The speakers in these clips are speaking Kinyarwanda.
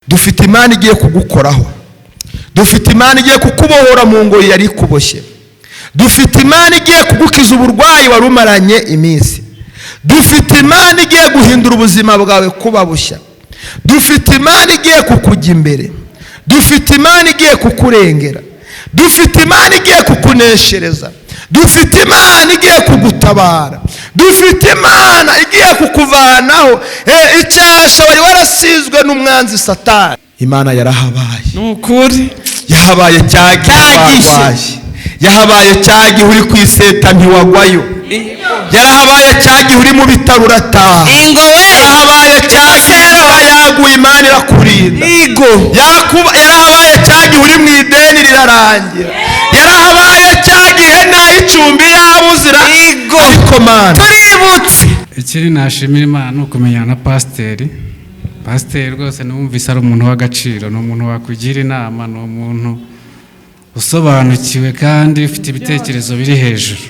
Dufite Imana igiye kugukoraho, dufite Imana igiye kukubohora mu ngoyi yari ikuboshye, dufite Imana igiye kugukiza uburwayi wari umaranye iminsi, dufite Imana igiye guhindura ubuzima bwawe kuba bushya, dufite Imana igiye kukujya imbere, dufite Imana igiye kukurengera, dufite Imana igiye kukuneshereza, dufite Imana igiye kugutabara, dufite Imana igiye kukuvanaho icyasha wari warasizwe n'umwanzi Satani. Imana yarahabaye. Ni ukuri. Yahabaye cya gihe warwaye, yahabaye cya gihe uri ku iseta ntiwagwayo, yarahabaye cya gihe uri mu bitaro urataha, yarahabaye cya gihe imvura yaguye Imana irakurinda, yarahabaye cya gihe uri mu ideni rirarangira, yarahabaye cya gihe nta icumbi yabuzira. Ariko Mana tuributse. Ikindi nashimira Imana ni ukumenyana na pasiteri. Pasiteri rwose numvise ari umuntu w'agaciro, ni umuntu wakugira inama, ni umuntu usobanukiwe kandi ufite ibitekerezo biri hejuru.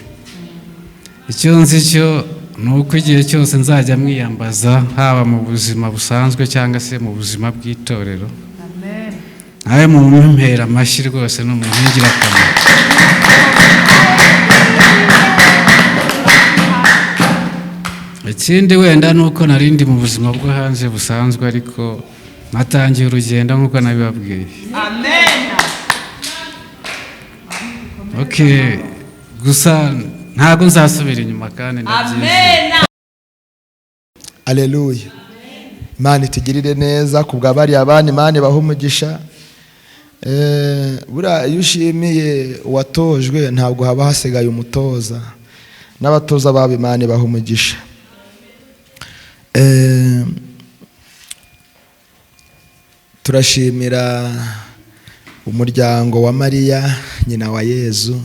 Icyo nzi cyo ni uko igihe cyose nzajya mwiyambaza, haba mu buzima busanzwe cyangwa se mu buzima bw'itorero, nawe mumpera amashyi rwose, ni umuntu w'ingirakamaro. Ikindi wenda ni uko narindi mu buzima bwo hanze busanzwe, ariko natangiye urugendo nk'uko nabibabwiye. Okay, gusa ntabwo nzasubira inyuma kandi ndabyizeye. Aleluya. Imana itugirire neza ku bwa bariya bana, Imana ibahe umugisha. Buriya iyo ushimiye uwatojwe ntabwo haba hasigaye umutoza, n'abatoza babo Imana ibahe umugisha. Turashimira umuryango wa Mariya nyina wa Yezu,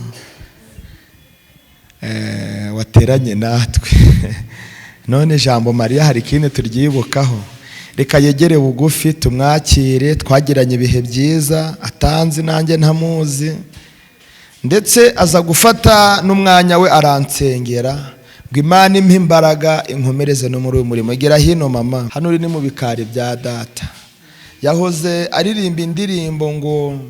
wateranye natwe. None ijambo Mariya hari ikindi turyibukaho, reka yegere bugufi tumwakire. Twagiranye ibihe byiza, atanzi nanjye ntamuzi, ndetse aza gufata n'umwanya we aransengera ngo Imana impe imbaraga inkomereze no muri uyu murimo. Gera hino mama, hano uri ni mu bikari bya data. Yahoze aririmba indirimbo ngo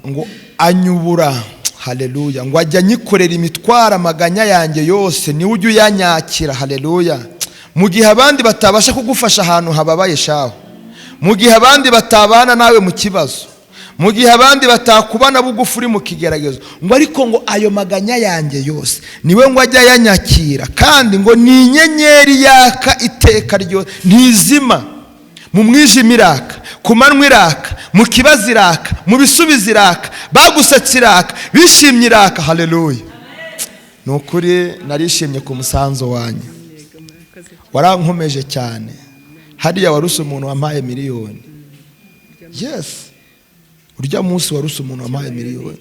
ngo anyubura, haleluya, ngo ajya anyikorera imitwaro amaganya yanjye yose, niwe ujya uyanyakira, haleluya. Mu gihe abandi batabasha kugufasha ahantu hababaye shaho, mu gihe abandi batabana nawe mu kibazo, mu gihe abandi batakubana bugufi uri mu kigeragezo, ngo ariko ngo ayo maganya yanjye yose niwe ngo ajya ayanyakira, kandi ngo ni inyenyeri yaka iteka ryose, ntizima. Mu mwijima iraka, ku manywa iraka, mu kibazo iraka, mu bisubizo iraka, bagusetse iraka, bishimye iraka, haleluya. Ni ukuri narishimye ku musanzu wanyu, warankomeje cyane. Hariya waruse umuntu wampaye miliyoni. Yes, urya munsi waruse umuntu wampaye miliyoni.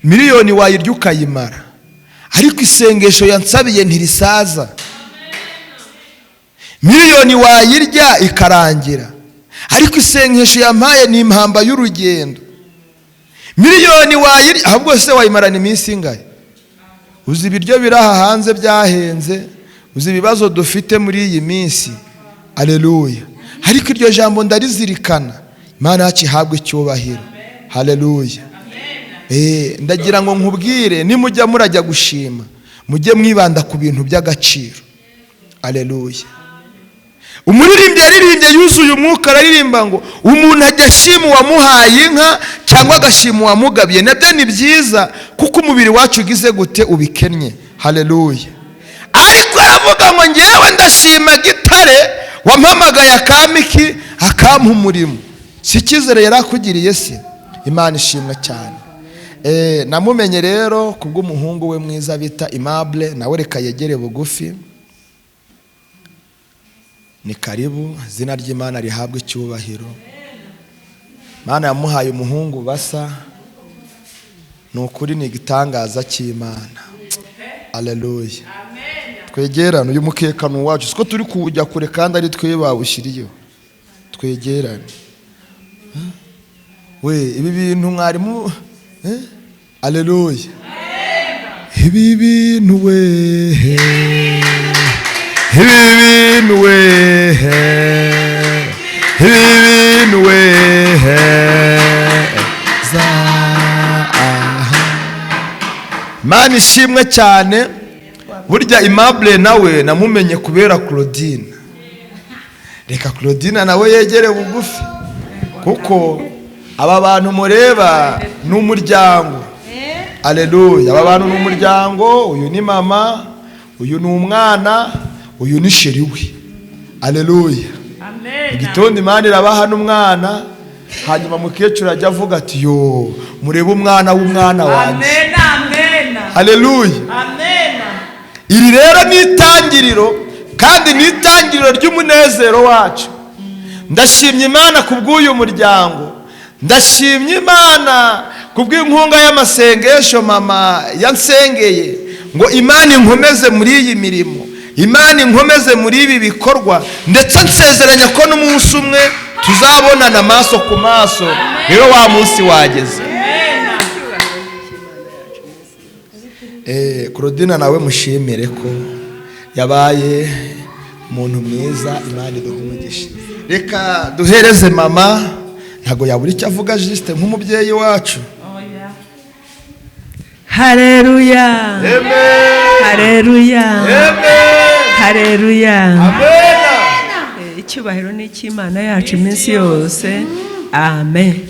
Miliyoni wayirya ukayimara, ariko isengesho yansabiye ntirisaza. Miliyoni wayirya ikarangira, ariko isengesho yampaye ni impamba y'urugendo. Miliyoni wayirya, ahubwo se wayimarana iminsi ingahe? Uzi ibiryo biraha hanze byahenze, uzi ibibazo dufite muri iyi minsi, aleluya. Ariko iryo jambo ndarizirikana, Imana yacu ihabwe icyubahiro, haleluya. Ndagira ngo nkubwire, nimujya murajya gushima mujye mwibanda ku bintu by'agaciro, aleluya. Umuririmbyi yaririmbye yuzuye umwuka, araririmba ngo umuntu ajya ashima uwamuhaye inka cyangwa agashima uwamugabiye, nabyo ni byiza kuko umubiri wacu ugize gute ubikennye, haleluya. Ariko aravuga ngo ngewe ndashima Gitare wampamagaye akamiki akampa umurimo. Si icyizere yarakugiriye se? Imana ishimwe cyane. Namumenye rero kubw'umuhungu we mwiza bita Aimable, nawe reka yegere bugufi. Ni karibu, izina ry'Imana rihabwe icyubahiro. Imana yamuhaye umuhungu basa, ni ukuri ni igitangaza cy'Imana, haleluya. Twegerane, uyu mukekano wacu siko turi kujya kure kandi ari twe bawushyiriyeho. Twegerane we, ibi bintu mwarimu, haleluya. Ibi bintu we, Ibi bintu we, ibi bintu we za. Mana ishimwe cyane. Burya Aimable nawe namumenye kubera Claudine. Reka Claudine nawe yegere bugufi, kuko aba bantu mureba ni umuryango. Aleluya! Aba bantu ni umuryango. Uyu ni mama, uyu ni umwana, uyu ni chéri we. Aleluya! Mu gitondo Imana irabaha n'umwana, hanyuma mukecuru ajya avuga ati: "Yo, murebe umwana w'umwana wanjye." Aleluya! Iri rero ni itangiriro, kandi ni itangiriro ry'umunezero wacu. Ndashimye Imana ku bw'uyu muryango. Ndashimye Imana ku bw'inkunga y'amasengesho mama yansengeye ngo Imana inkomeze muri iyi mirimo, Imana inkomeze muri ibi bikorwa, ndetse nsezeranya ko n'umunsi umwe tuzabonana amaso ku maso. Rero wa munsi wageze. Claudine nawe mushimire ko yabaye umuntu mwiza. Imana iduha umugisha. Reka duhereze mama, ntabwo yabura icyo avuga, juste nk'umubyeyi wacu. Hareruya! Amen. Hareruya! Amen. Hareruya! Amen. Icyubahiro ni icy'Imana yacu iminsi yose, amen.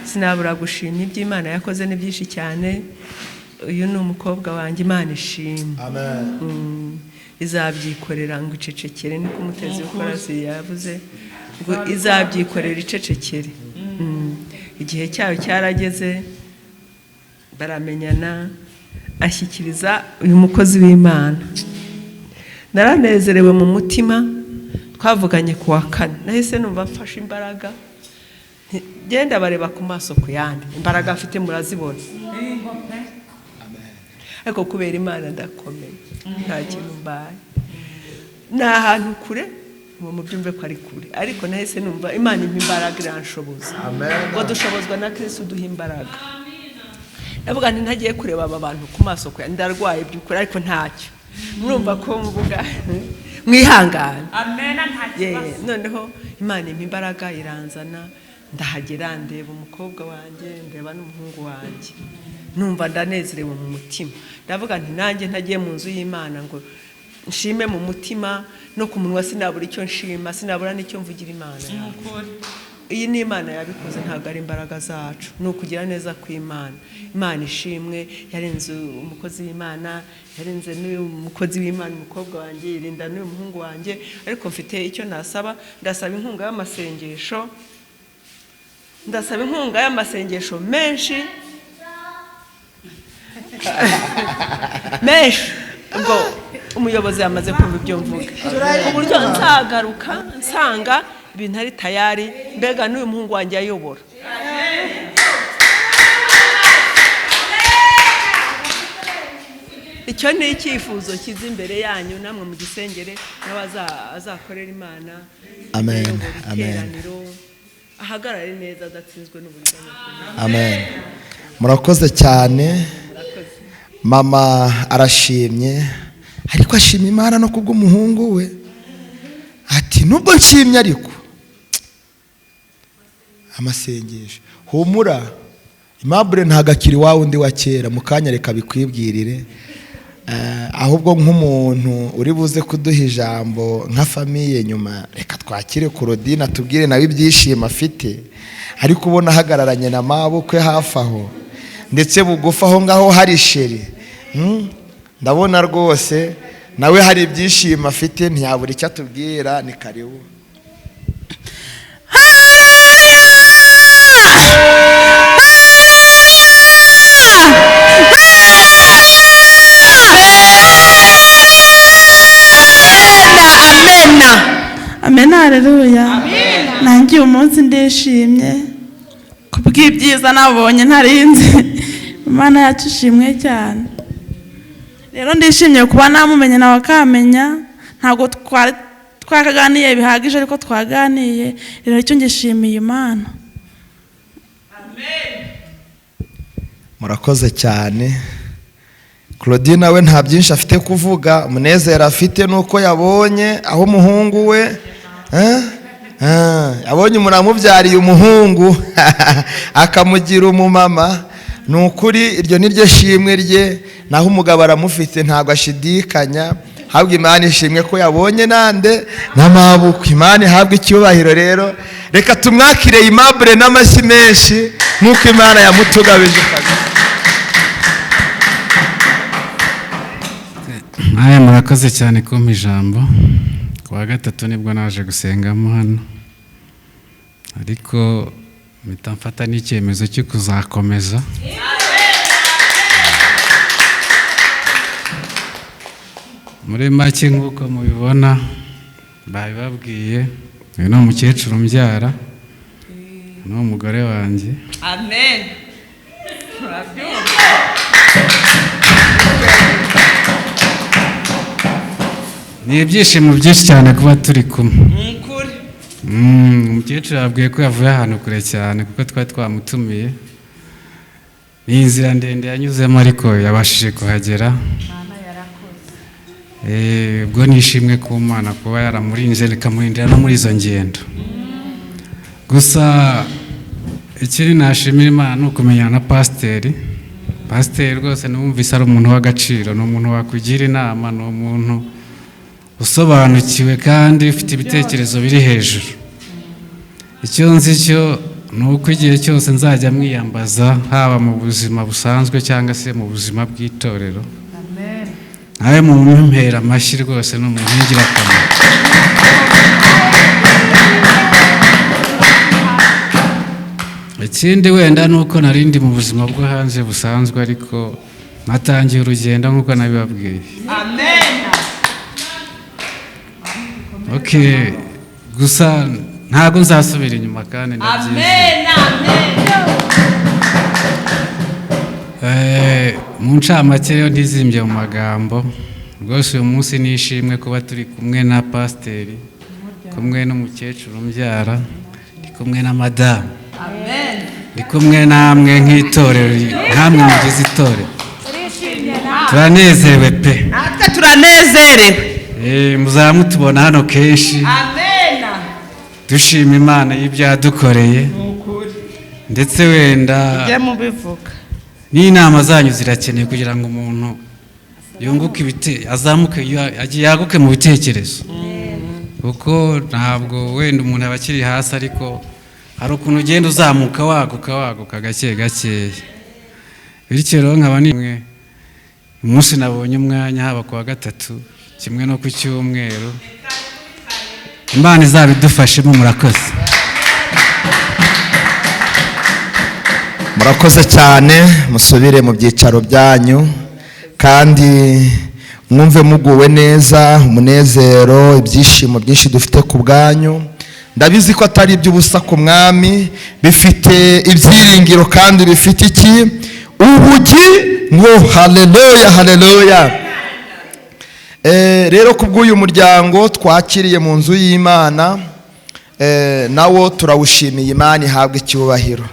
Sinabura gushima ibyo Imana yakoze, ni byinshi cyane. Uyu ni umukobwa wanjye, Imana ishima. Amen. Izabyikorera ngo icecekere, niko umutezi w'ikora yavuze ngo izabyikorera icecekere. Igihe cyayo cyarageze, baramenyana, ashyikiriza uyu mukozi w'Imana. Naranezerewe mu mutima. Twavuganye ku wa kane, nahise numva mfashe imbaraga. Genda bareba ku maso ku yandi, imbaraga afite murazibona, ariko kubera Imana ndakomeye, nta kintu mbaye. Ni ahantu kure, ngo mubyumve ko ari kure, ariko nahise numva Imana impa imbaraga, iranshoboza. Amen. Ngo dushobozwa na Kirisitu uduha imbaraga. Ndavuga nti ntagiye kureba aba bantu ku maso kure, ndarwaye by'ukuri, ariko ntacyo murumva ko mvuga, mwihangane. Ye, noneho Imana impa imbaraga, iranzana, ndahagera, ndeba umukobwa wanjye, ndeba n'umuhungu wanjye, numva ndanezerewe mu mutima. Ndavuga nti nanjye ntagiye mu nzu y'Imana ngo nshime mu mutima no ku munwa, sinabura icyo nshima, sinabura n'icyo mvugira Imana yanjye. Iyi ni Imana yabikoze, ntabwo ari imbaraga zacu, ni ukugira neza kw'Imana. Imana ishimwe, yarenze umukozi w'Imana, yarenze n'uyu mukozi w'Imana umukobwa wanjye, irinda n'uyu muhungu wanjye. Ariko mfite icyo nasaba. Ndasaba inkunga y'amasengesho, ndasaba inkunga y'amasengesho menshi menshi. Ubwo umuyobozi yamaze kumva ibyo mvuga, ku buryo nzagaruka nsanga ibintu ari tayari, mbega n'uyu muhungu wanjye ayobora. Icyo ni icyifuzo kiza imbere yanyu, namwe mu gisengere, nawe azakorera Imana. Amen. Ayobora Amen. iteraniro, ahagarare neza adatsinzwe n'uburiganya. Amen. Murakoze cyane. Mama arashimye, ariko ashima Imana no kubw'umuhungu we. Ati nubwo nshimye, ariko amasengesho. Humura Aimable, ntabwo akiri wa wundi wa kera. Mu kanya reka bikwibwirire. Ahubwo nk'umuntu uri buze kuduha ijambo nka famille nyuma, reka twakire Claudine atubwire nawe ibyishimo afite. Ariko ubona ahagararanye na mabukwe hafi aho, ndetse bugufi aho ngaho hari chéri. Ndabona rwose nawe hari ibyishimo afite, ntiyabura icyo atubwira. Ni karibu. Amena. Amen, haleluya! Nanjye uyu munsi ndishimye kubw'ibyiza nabonye ntarinzi. Imana yacu ishimwe cyane. Rero ndishimye kuba namumenye nawe akamenya. Ntabwo twari twakaganiye bihagije, ariko twaganiye. Rero icyo ngishimiye Imana. Murakoze cyane. Claudine we nta byinshi afite kuvuga, umunezero afite nuko yabonye aho umuhungu we yabonye umuntu amubyariye umuhungu akamugira umumama. Ni ukuri iryo ni ryo shimwe rye, naho umugabo aramufite ntabwo ashidikanya. Habwa Imana ishimwe ko yabonye nande n'amaboko. Imana ihabwe icyubahiro. Rero reka tumwakire Aimable n'amashyi menshi nk'uko Imana yamutugabije. Nawe murakoze cyane kumpa ijambo. Ku wa gatatu nibwo naje gusengamo hano, ariko mpita mfata n'icyemezo cyo kuzakomeza. Muri make nk'uko mubibona babibabwiye, uyu ni umukecuru umbyara, ni umugore wanjye. Amen. Ni ibyishimo byinshi cyane kuba turi kumwe. Umukecuru yabwiye ko yavuye ahantu kure cyane kuko twari twamutumiye. Ni inzira ndende yanyuzemo ariko yabashije kuhagera. Ubwo nishimwe ku Mana kuba yaramurinze ikamurindira no muri izo ngendo. Gusa ikindi nashimira Imana ni ukumenyana na pasiteri. Pasiteri rwose numvise ari umuntu w'agaciro, ni umuntu wakugira inama, ni umuntu usobanukiwe kandi ufite ibitekerezo biri hejuru. Icyo nzi cyo ni uko igihe cyose nzajya mwiyambaza, haba mu buzima busanzwe cyangwa se mu buzima bw'itorero. Nawe mumpera amashyi rwose, ni umuntu w'ingirakamaro. Ikindi wenda ni uko narindi mu buzima bwo hanze busanzwe, ariko natangiye urugendo nk'uko nabibabwiye. Amen. Okay, gusa ntabwo nzasubira inyuma kandi ndabyizeye. Amen. Amen. Mu ncamake rero ntizimbye mu magambo, rwose uyu munsi nishimwe kuba turi kumwe na pasiteri, kumwe n'umukecuru umbyara, ndi kumwe na madamu, ndi kumwe namwe nk'itorero, nkamwe mugize itorero. Turanezerewe pe. Natwe turanezerewe. Muzaba mutubona hano kenshi. Amen. Dushima Imana y'ibyadukoreye, ndetse wenda ujye mubivuga n'inama zanyu zirakenewe kugira ngo umuntu yunguke azamuke, yaguke mu bitekerezo, kuko ntabwo wenda umuntu aba akiri hasi, ariko hari ukuntu ugenda uzamuka waguka waguka gake gakeya. Bityo rero nkaba nimwe umunsi nabonye umwanya, haba ku wa gatatu kimwe no ku cyumweru, Imana izabidufashemo. Murakoze. Murakoze cyane, musubire mu byicaro byanyu kandi mwumve muguwe neza, umunezero, ibyishimo byinshi dufite ku bwanyu. Ndabizi ko atari iby'ubusa ku mwami, bifite ibyiringiro kandi bifite iki? Ubugi ngo haleluya, haleluya. Rero kubw'uyu muryango twakiriye mu nzu y'Imana, nawo turawushimiye, Imana ihabwe icyubahiro.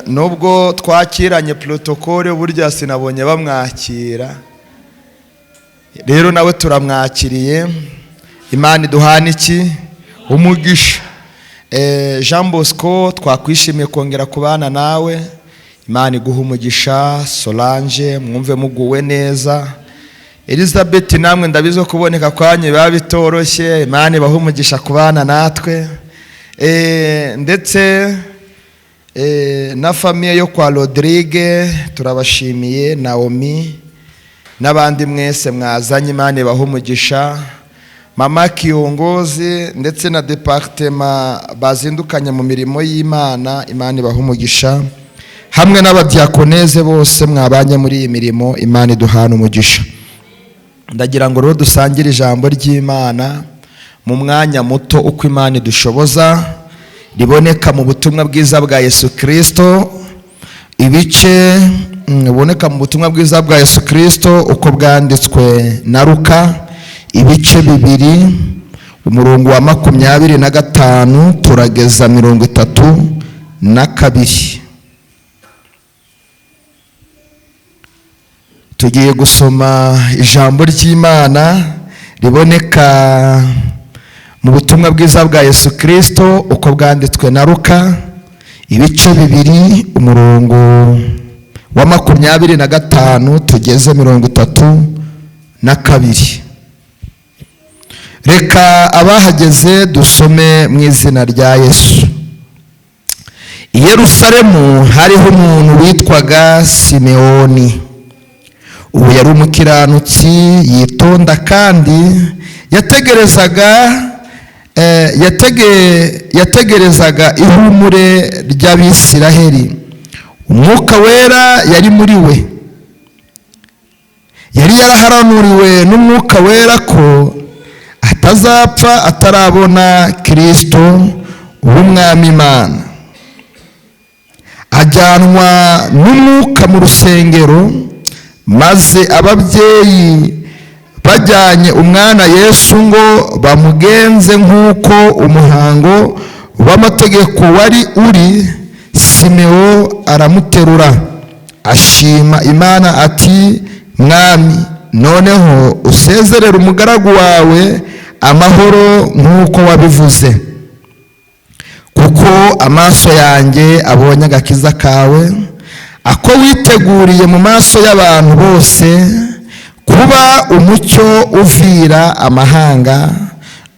Nubwo twakiranye protocole, burya sinabonye bamwakira, rero nawe turamwakiriye. Imana iduhana iki? Umugisha. Jean Bosco, twakwishimiye kongera kubana nawe, Imana iguha umugisha. Solange, mwumve muguwe neza. Elizabeth, namwe ndabizi ko kuboneka kwanyu biba bitoroshye, Imana ibahe umugisha kubana natwe. Ndetse na famiye yo kwa Rodrigue turabashimiye, Naomi n'abandi mwese mwazanye, Imana ibahe umugisha. Mama Kiyongozi ndetse na departement bazindukanye mu mirimo y'Imana, Imana ibahe umugisha, hamwe n'abadiakoneze bose mwabanye muri iyi mirimo, Imana iduhana umugisha. Ndagira ngo rero dusangire ijambo ry'Imana mu mwanya muto uko Imana idushoboza, riboneka mu butumwa bwiza bwa Yesu Kristo, ibice biboneka mu butumwa bwiza bwa Yesu Kristo uko bwanditswe na Luka, ibice 2 umurongo wa 25 turageza 32. Tugiye gusoma ijambo ry'Imana riboneka mu butumwa bwiza bwa Yesu Kristo uko bwanditswe na Luka, ibice 2, umurongo wa 25 tugeze 32. Reka abahageze dusome mu izina rya Yesu. I Yerusalemu hariho umuntu witwaga Simewoni. Ubu yari umukiranutsi yitonda, kandi yategerezaga ihumure ry'Abisiraheli. Umwuka wera yari muri we, yari yaraharanuriwe n'umwuka wera ko atazapfa atarabona Kristo w'Umwami Imana. Ajyanwa n'umwuka mu rusengero, maze ababyeyi bajyanye umwana Yesu ngo bamugenze nk'uko umuhango w'amategeko wari uri. Simewo aramuterura ashima Imana ati: Mwami, noneho usezerere umugaragu wawe amahoro nk'uko wabivuze, kuko amaso yanjye abonye agakiza kawe, ako witeguriye mu maso y'abantu bose, kuba umucyo uvira amahanga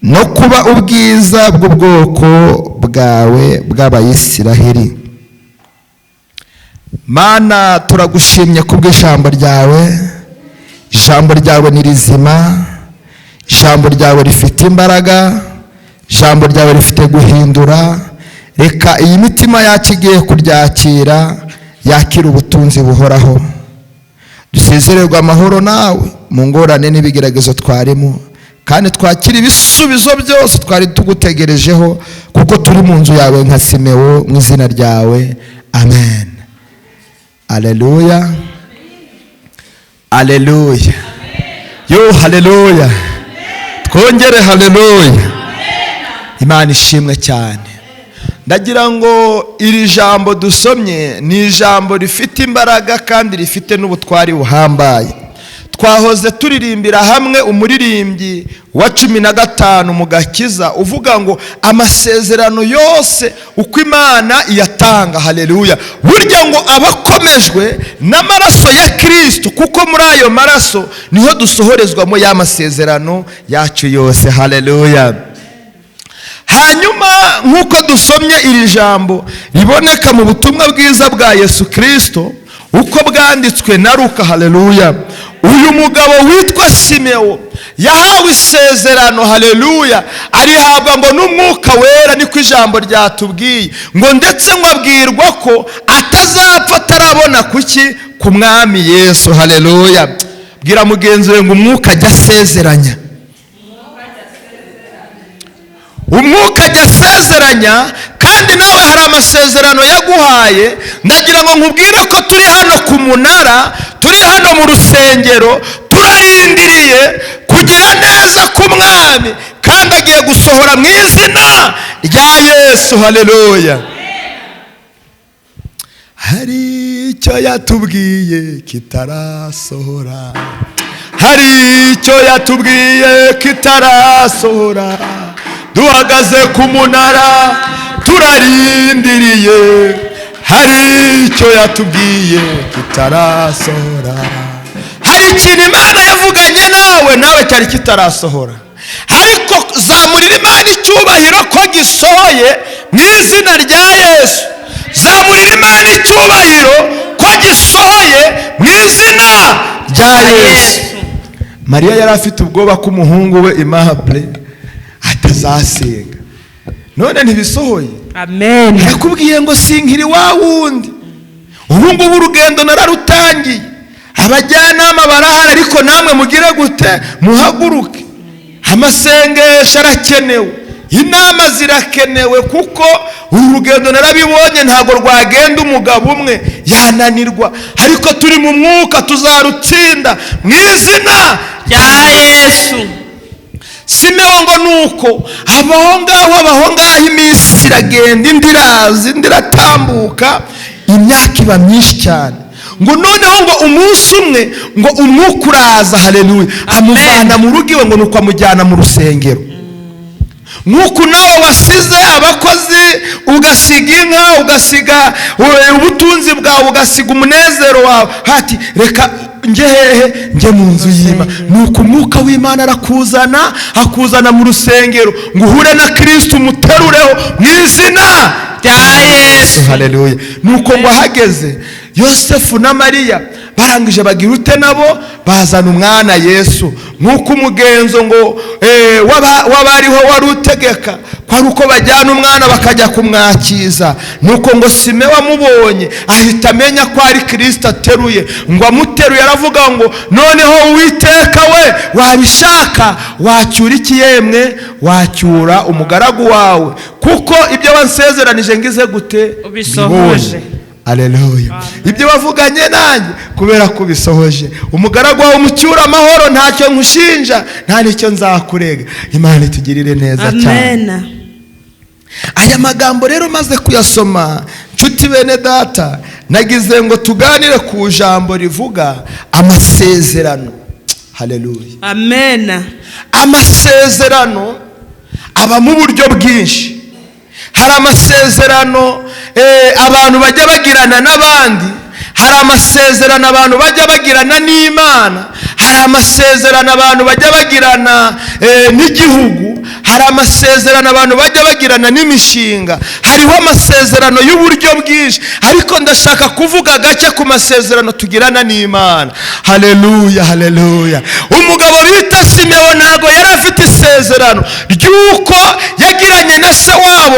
no kuba ubwiza bw'ubwoko bwawe bw'Abayisiraheli. Mana, turagushimye kubw'ijambo ryawe. Ijambo ryawe ni rizima, ijambo ryawe rifite imbaraga, ijambo ryawe rifite guhindura. Reka iyi mitima yacu igiye kuryakira yakira ubutunzi buhoraho. Dusezererwe amahoro nawe mu ngorane n'ibigeragezo twarimo, kandi twakira ibisubizo byose twari tugutegerejeho, kuko turi mu nzu yawe nka Simewo, mu izina ryawe, amen. Aleluya, aleluya, yo haleluya, twongere haleluya. Imana ishimwe cyane. Ndagira ngo iri jambo dusomye ni ijambo rifite imbaraga kandi rifite n'ubutwari buhambaye. Twahoze turirimbira hamwe umuririmbyi wa 15 mu gakiza uvuga ngo amasezerano yose uko Imana iyatanga, haleluya, burya ngo abakomejwe n'amaraso ya Kristo, kuko muri ayo maraso niho dusohorezwamo ya masezerano yacu yose, haleluya. Hanyuma nk'uko dusomye iri jambo riboneka mu butumwa bwiza bwa Yesu Kristo uko bwanditswe na Luka, haleluya, uyu mugabo witwa Simewo yahawe isezerano, haleluya, arihabwa ngo n'umwuka wera, niko ijambo ryatubwiye, ngo ndetse ngo abwirwa ko atazapfa atarabona kuki ku Mwami Yesu, haleluya. Bwira mugenzi we ngo umwuka ajya asezeranya, umwuka ajya asezeranya, kandi nawe hari amasezerano yaguhaye. Ndagira ngo nkubwire ko turi hano ku munara, turi hano mu rusengero, turarindiriye kugira neza k'Umwami, kandi agiye gusohora mu izina rya Yesu, haleluya. Hari icyo yatubwiye kitarasohora, hari icyo yatubwiye kitarasohora, duhagaze ku munara turarindiriye, hari icyo yatubwiye kitarasohora. Hari ikintu Imana yavuganye nawe, nawe cyari kitarasohora, ariko zamurira Imana icyubahiro ko gisohoye mu izina rya Yesu. Zamurira Imana icyubahiro ko gisohoye mu izina rya Yesu. Mariya yari afite ubwoba ko umuhungu we Aimable atazasenga, none ntibisohoye. Amen. Yakubwiye ngo sinkiri wa wundi, ubu ngubu urugendo nararutangiye, abajyanama barahari, ariko namwe mugire gute? Muhaguruke. Amasengesho arakenewe, inama zirakenewe, kuko uru rugendo narabibonye ntabwo rwagenda umugabo umwe yananirwa, ariko turi mu mwuka tuzarutsinda mu izina rya Yesu. Simewo ngo nuko abaho ngaho iminsi iragenda, indi iraza, indi iratambuka, imyaka iba myinshi cyane. Ngo noneho ngo umunsi umwe ngo umwuka uraza, haleluya, amuvana mu rugo iwe, ngo nuko amujyana mu rusengero. Nk'uku nawe wasize abakozi, ugasiga inka, ugasiga ubutunzi bwawe, ugasiga umunezero wawe, hati reka njye hehe? Njye mu nzu y'Imana. Nuko umwuka w'Imana arakuzana, akuzana mu rusengero ngo uhure na Kristo, umuterureho mu izina rya Yesu. Haleluya. Nuko ngo ahageze Yosefu na Mariya barangije bagira ute? Nabo bazana umwana Yesu, nk'uko umugenzo ngo w'abariho wari utegeka ko ari uko bajyana umwana bakajya kumwakiza. Nuko ngo Simewo amubonye ahita amenya ko ari Kristo ateruye. Ngo amuteruye aravuga ngo noneho Uwiteka we, wabishaka wacyura ikiyemwe, wacyura umugaragu wawe, kuko ibyo wansezeranije ngize gute? Ubisohoje. Aleluya. Ibyo wavuganye nanjye kubera ko ubisohoje, umugaragu wawe umucyura amahoro, ntacyo nkushinja, nta n'icyo nzakurega. Imana itugirire neza cyane. Amen. Aya magambo rero maze kuyasoma, nshuti bene data, nagize ngo tuganire ku jambo rivuga amasezerano. Haleluya. Amen. Amasezerano aba mu buryo bwinshi. Hari amasezerano abantu bajya bagirana n'abandi, hari amasezerano abantu bajya bagirana n'Imana, hari amasezerano abantu bajya bagirana n'igihugu, hari amasezerano abantu bajya bagirana n'imishinga. Hariho amasezerano y'uburyo bwinshi, ariko ndashaka kuvuga gake ku masezerano tugirana n'Imana. Haleluya, haleluya. Umugabo bita Simewo ntago yari afite isezerano ry'uko yagiranye na se wabo,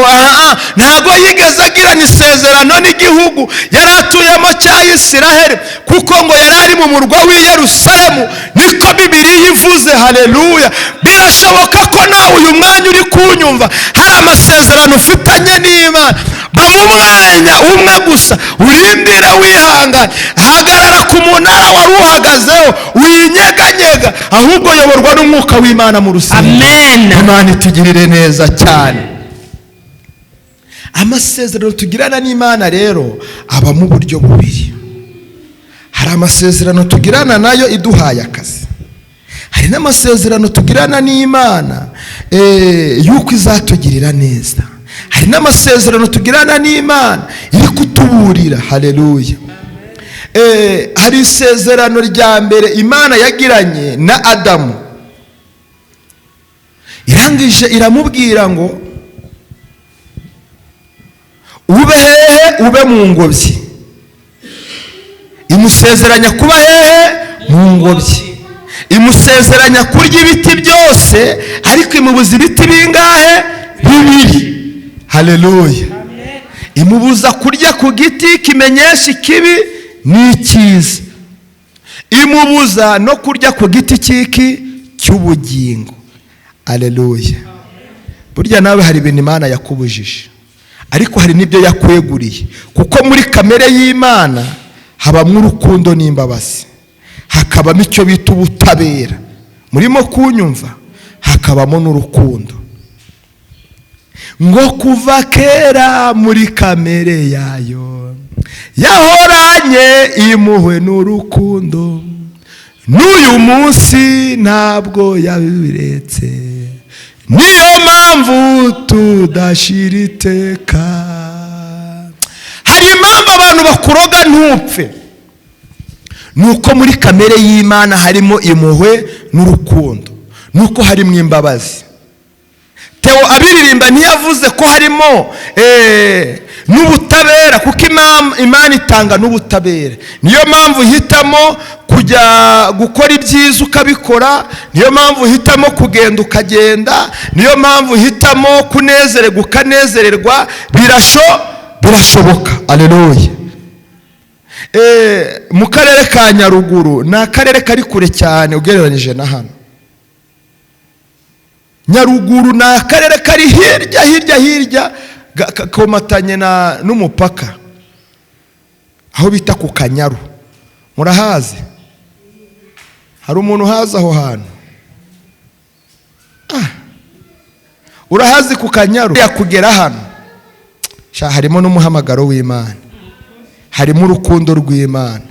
ntago yigeze agirana isezerano n'igihugu yari atuyemo cya Isiraheli, kuko ngo yari ari mu murwa w'i Yerusalemu, niko Bibiliya ivuze. Haleluya. Birashoboka ko nawe uyu mwanya uri kunyumva hari amasezerano ufitanye n'Imana. Ba mu mwanya umwe gusa, urindire wihangane, hagarara ku munara wari uhagazeho, winyeganyega, ahubwo yoborwa n'umwuka w'Imana mu rusengero. Amen. Imana itugirire neza cyane. Amasezerano tugirana n'Imana rero aba mu buryo bubiri. Hari amasezerano tugirana nayo iduhaye akazi, hari n'amasezerano tugirana n'Imana yuko izatugirira neza, hari n'amasezerano tugirana n'Imana iri kutuburira. Haleluya. Hari isezerano rya mbere Imana yagiranye na Adamu, irangije iramubwira ngo ube hehe? Ube mu ngobyi. Imusezeranya kuba hehe? Mu ngobyi. Imusezeranya kurya ibiti byose, ariko imubuza ibiti bingahe? Bibiri. Haleluya. Imubuza kurya ku giti kimenyesha ikibi n'icyiza, imubuza no kurya ku giti cy'iki cy'ubugingo. Haleluya. Burya nawe hari ibintu Imana yakubujije, ariko hari n'ibyo yakweguriye, kuko muri kamere y'Imana habamo urukundo n'imbabazi, hakabamo icyo bita ubutabera. Murimo kunyumva? Hakabamo n'urukundo. Ngo kuva kera muri kamere yayo yahoranye impuhwe n'urukundo, n'uyu munsi ntabwo yabiretse, niyo mpamvu tudashira iteka. Hari impamvu abantu bakuroga ntupfe, nuko muri kamere y'Imana harimo impuhwe n'urukundo, nuko harimo imbabazi. Theo abiririmba ntiyavuze ko harimo n'ubutabera, kuko Imana itanga n'ubutabera. Niyo mpamvu uhitamo kujya gukora ibyiza ukabikora, niyo mpamvu uhitamo kugenda ukagenda, niyo mpamvu uhitamo kunezererwa ukanezererwa. Birashoboka. Haleluya. Mu karere ka Nyaruguru ni akarere kari kure cyane ugereranyije na hano. Nyaruguru ni akarere kari hirya hirya hirya, komatanye n'umupaka, aho bita ku Kanyaru. Murahazi? Hari umuntu uhazi aho hantu? Urahazi ku Kanyaru? Yakugera hano harimo n'umuhamagaro w'Imana, harimo urukundo rw'Imana.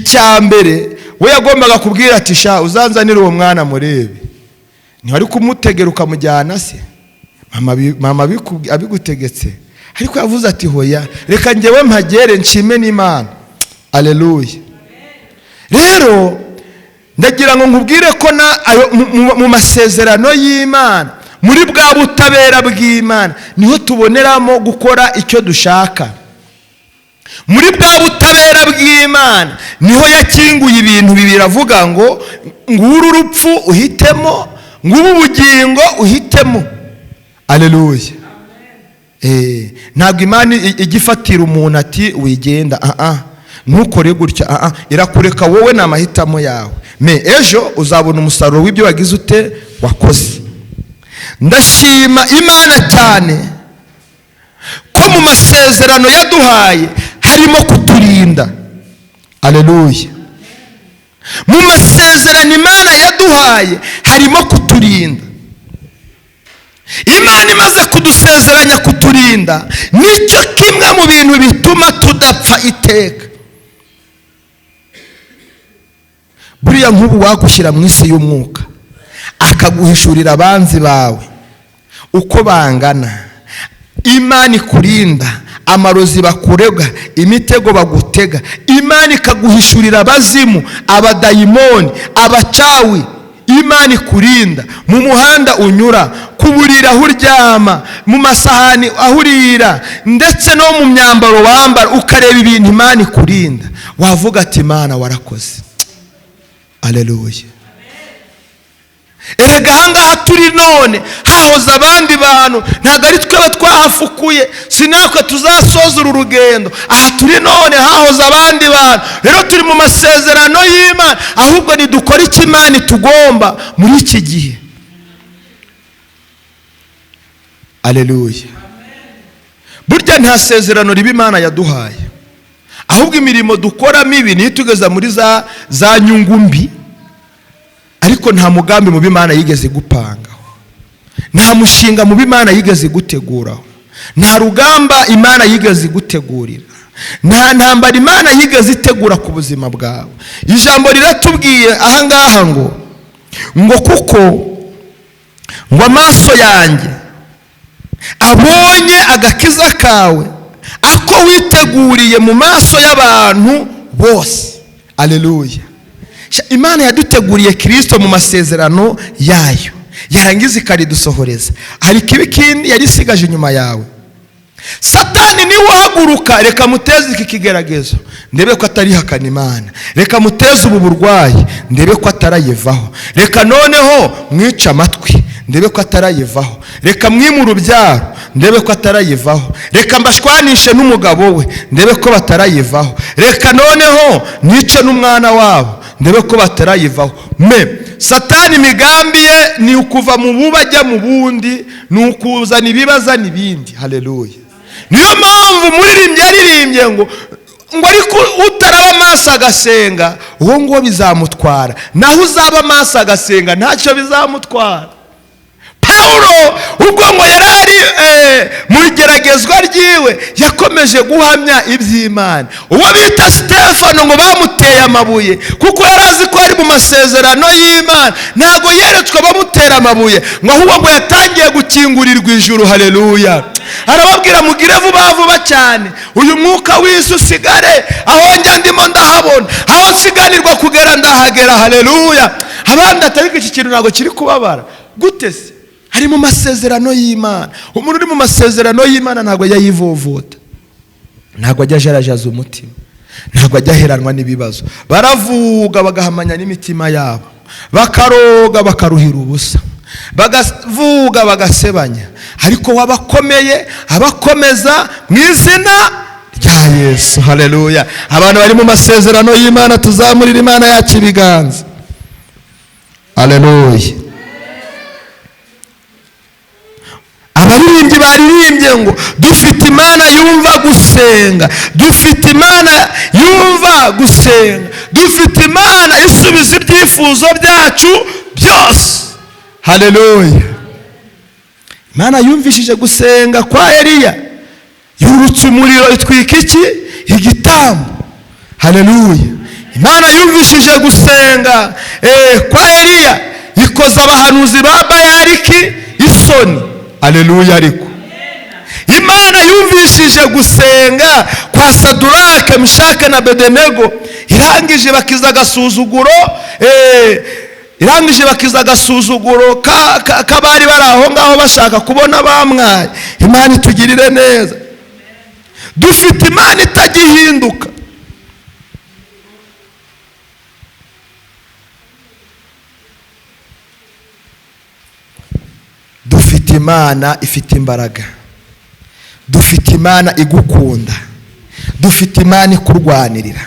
Icya mbere we yagombaga kubwira ati sha uzanzanire uwo mwana murebe, ntiwari kumutegera ukamujyana se, mama abigutegetse. Ariko yavuze ati hoya, reka njyewe mpagere nshime n'Imana. Aleluya. Rero ndagira ngo nkubwire ko mu masezerano y'Imana, muri bwa butabera bw'Imana, niho tuboneramo gukora icyo dushaka. Muri bwa butabera bw'Imana niho yakinguye ibintu bibiri, avuga ngo nguru urupfu uhitemo, ngubu ubugingo uhitemo. Aleluya. Ntabwo Imana igifatira umuntu ati wigenda, ntukore gutya, irakureka wowe, ni amahitamo yawe. Me ejo uzabona umusaruro w'ibyo wagize ute wakoze. Ndashima Imana cyane ko mu masezerano yaduhaye harimo kuturinda. Aleluya. Mu masezerano Imana yaduhaye harimo kuturinda. Imana imaze kudusezeranya kuturinda, nicyo kimwe mu bintu bituma tudapfa iteka. Buriya nk'ubu wagushyira mu isi y'umwuka akaguhishurira abanzi bawe uko bangana, Imana ikurinda amarozi bakurega, imitego bagutega, Imana ikaguhishurira abazimu, abadayimoni, abacawi. Imana ikurinda mu muhanda unyura, ku buriri aho uryama, mu masahani aho urira, ndetse no mu myambaro wambara, ukareba ibintu Imana ikurinda, wavuga ati Imana warakoze. Aleluya. Erega ahangaha turi none hahoze abandi bantu, ntabwo ari tweba twahafukuye, sinakwe tuzasoza uru rugendo. Aha turi none hahoze abandi bantu. Rero turi mu masezerano y'Imana, ahubwo nidukora icyo Imana itugomba muri iki gihe. Aleluya. Burya nta sezerano riba Imana yaduhaye, ahubwo imirimo dukora mibi niyo itugeza muri za nyungu mbi. Ariko nta mugambi mubi Imana yigeze gupangaho, nta mushinga mubi Imana yigeze guteguraho, nta rugamba Imana yigeze gutegurira, nta ntambara Imana yigeze itegura ku buzima bwawe. Ijambo riratubwiye ahangaha ngo kuko ngo amaso yanjye abonye agakiza kawe, ako witeguriye mu maso y'abantu bose. Aleluya. Imana yaduteguriye Kristo mu masezerano yayo, yarangiza ikaridusohoreza. Hari kibi kindi yarisigaje inyuma yawe. Satani niwe uhaguruka, reka muteze iki kigeragezo ndebe ko atarihakana Imana, reka muteze ubu burwayi ndebe ko atarayivaho, reka noneho mwica amatwi ndebe ko atarayivaho, reka mwime urubyaro ndebe ko atarayivaho, reka mbashwanishe n'umugabo we ndebe ko batarayivaho, reka noneho nice n'umwana wabo ndebe ko batarayivaho. Me Satani imigambi ye ni ukuva mu buba ajya mu bundi, ni ukuzana ibibaza n'ibindi. Haleluya. Niyo mpamvu muririmbye yaririmbye ngo ariko utaraba amaso agasenga uwo nguwo bizamutwara, naho uzaba amaso agasenga ntacyo bizamutwara. Paulo ubwo ngo yarari mu igeragezwa ryiwe yakomeje guhamya iby'Imana. Uwo bita Stefano ngo bamuteye amabuye kuko yari azi ko ari mu masezerano y'Imana, ntago yeretswe bamutera amabuye, ngo ahubwo ngo yatangiye gukingurirwa ijuru. Haleluya. Arababwira mugire vuba vuba cyane, uyu mwuka w'isi usigare aho njya ndimo ndahabona, aho nsiganirwa kugera ndahagera. Haleluya. Abandi atari iki kintu ntago kiri kubabara gute se? Ari mu masezerano y'Imana. Umuntu uri mu masezerano y'Imana ntabwo ajya yivovota, ntabwo ajya ajarajaza umutima, ntabwo ajya aheranwa n'ibibazo. Baravuga bagahamanya n'imitima yabo, bakaroga bakaruhira ubusa, bagavuga bagasebanya, ariko wabakomeye abakomeza mu izina rya Yesu. Haleluya. Abantu bari mu masezerano y'Imana tuzamurira Imana yacu ibiganza. Haleluya. Abaririmbyi baririmbye ngo dufite Imana yumva gusenga, dufite Imana yumva gusenga, dufite Imana isubiza ibyifuzo byacu byose. Haleluya. Imana yumvishije gusenga kwa Eliya, yurutse umuriro itwika iki? Igitambo. Haleluya. Imana yumvishije gusenga kwa Eliya, ikoza abahanuzi ba Bayariki isoni. Aleluya. Ariko Imana yumvishije gusenga kwa Sadurake, Meshake na Bedenego, irangije bakiza agasuzuguro, irangije bakiza agasuzuguro k'abari bari aho ngaho bashaka kubona bamwaye. Imana itugirire neza. Dufite Imana itagihinduka. Dufite Imana ifite imbaraga. Dufite Imana igukunda. Dufite Imana ikurwanirira.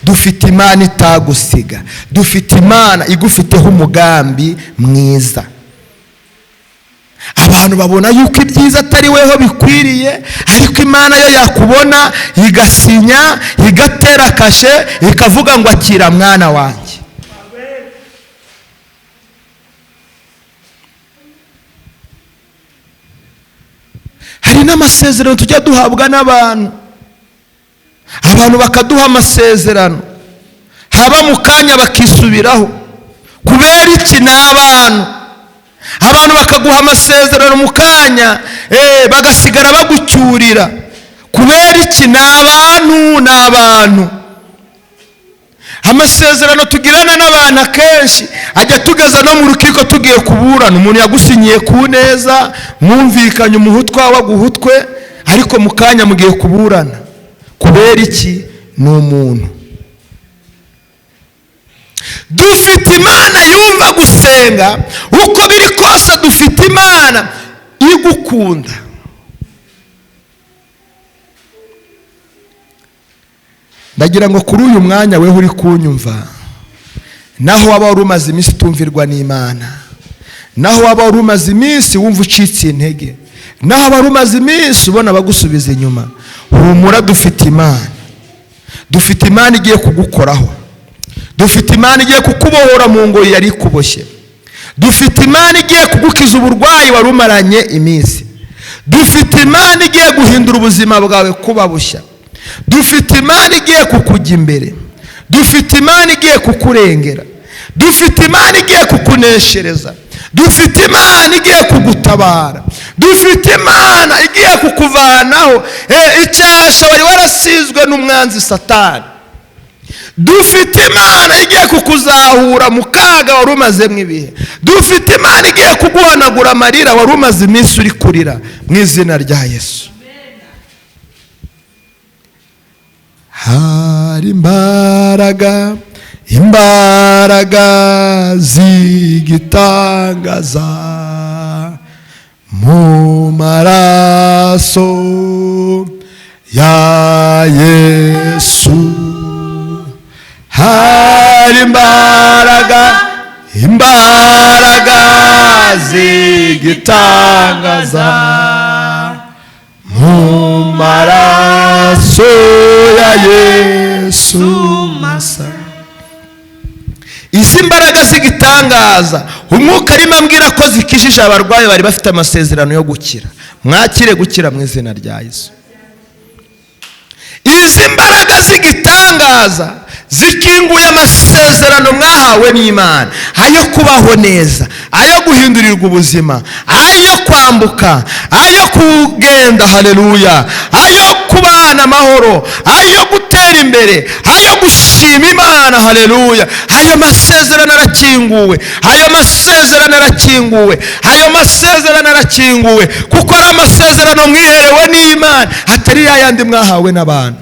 Dufite Imana itagusiga. Dufite Imana igufiteho umugambi mwiza. Abantu babona yuko ibyiza atari weho bikwiriye, ariko Imana yo yakubona igasinya, igatera kashe, ikavuga ngo akira mwana wanjye. Hari n'amasezerano tujya duhabwa n'abantu. Abantu bakaduha amasezerano, haba mu kanya bakisubiraho. Kubera iki? Ni abantu. Abantu bakaguha amasezerano mu kanya, bagasigara bagucyurira. Kubera iki? Ni abantu, ni abantu. Amasezerano tugirana n'abantu akenshi ajya tugeza no mu rukiko tugiye kuburana. Umuntu yagusinyiye ku neza, mwumvikanye umuhutwa waguhutwe, ariko mu kanya mugiye kuburana. Kubera iki? Ni umuntu. Dufite Imana yumva gusenga. Uko biri kose dufite Imana igukunda. Ndagira ngo kuri uyu mwanya weho uri kunyumva, naho waba wari umaze iminsi utumvirwa n'Imana, naho waba wari umaze iminsi wumva ucitse intege, naho waba wari umaze iminsi ubona bagusubiza inyuma, humura, dufite Imana. Dufite Imana igiye kugukoraho. Dufite Imana igiye kukubohora mu ngoyi yari ikuboshye. Dufite Imana igiye kugukiza uburwayi wari umaranye iminsi. Dufite Imana igiye guhindura ubuzima bwawe kuba bushya. Dufite Imana igiye kukujya imbere. Dufite Imana igiye kukurengera. Dufite Imana igiye kukuneshereza. Dufite Imana igiye kugutabara. Dufite Imana igiye kukuvanaho icyasha wari warasizwe n'umwanzi Satani. Dufite Imana igiye kukuzahura mu kaga wari umazemo ibihe. Dufite Imana igiye kuguhanagura amarira wari umaze iminsi uri kurira, mu izina rya Yesu. Hari imbaraga, imbaraga z'igitangaza mu maraso ya Yesu. Hari imbaraga, imbaraga z'igitangaza mu maraso ya Yesu masa. Izi mbaraga z'igitangaza umwuka arimo ambwira ko zikijije abarwayi bari bafite amasezerano yo gukira. Mwakire gukira mu izina rya Yesu. Izi mbaraga z'igitangaza zikinguye amasezerano mwahawe n'Imana, ayo kubaho neza, ayo guhindurirwa ubuzima, ayo kwambuka, ayo kugenda, haleluya, ayo kubana amahoro, ayo gutera imbere, ayo gushima Imana, haleluya. Ayo masezerano arakinguwe, ayo masezerano arakinguwe, ayo masezerano arakinguwe, kuko ari amasezerano mwiherewe n'Imana, atari yayandi mwahawe n'abantu.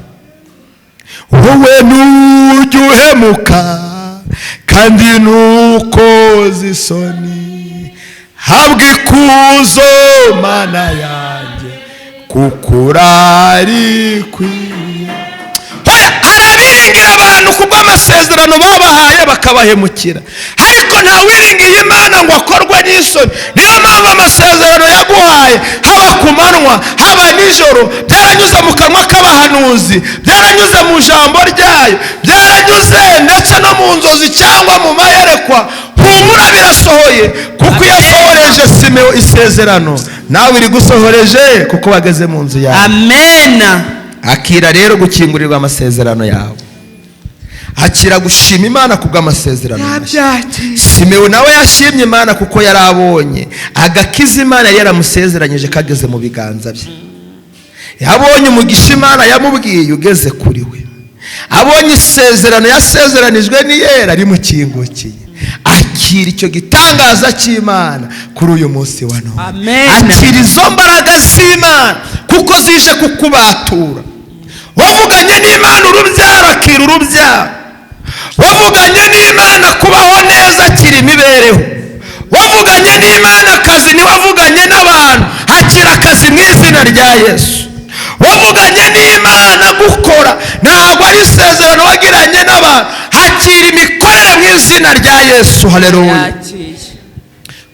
Wowe nujya uhemuka kandi ntukoze isoni, habwa ikuzo Mana yanjye kuko urarikwiye. Arabiringira abantu kubw'amasezerano babahaye bakabahemukira, ariko ntawiringiye Imana ngo akorwe n'isoni. Niyo mpamvu amasezerano yaguhaye haba ku manywa haba nijoro byaranyuze mu kanwa k'abahanuzi, byaranyuze mu jambo ryayo, byaranyuze ndetse no mu nzozi cyangwa mu mayerekwa. Humura, birasohoye, kuko yasohoreje Simeo isezerano, nawe iri gusohoreje kuko wageze mu nzu yawe. Amen. Akira rero gukingurirwa amasezerano yawe. Akira gushima Imana kubw'amasezerano. Simewo nawe yashimye Imana kuko yarabonye agakiza Imana yari yaramusezeranyije kageze mu biganza bye. Yabonye umugisha Imana yamubwiye ugeze kuri we. Abonye isezerano yasezeranijwe n'Iyera rimukingukiye. Akira icyo gitangaza cy'Imana kuri uyu munsi wa none. Akira izo mbaraga z'Imana kuko zije kukubatura. Wavuganye n'Imana urubyaro, akira urubyaro. Wavuganye n'Imana kubaho neza, akira imibereho. Wavuganye n'Imana akazi, ntiwavuganye n'abantu, akira akazi mu izina rya Yesu. Wavuganye n'Imana gukora, ntabwo ari isezerano wagiranye n'abantu, hakira imikorere mu izina rya Yesu. Haleluya.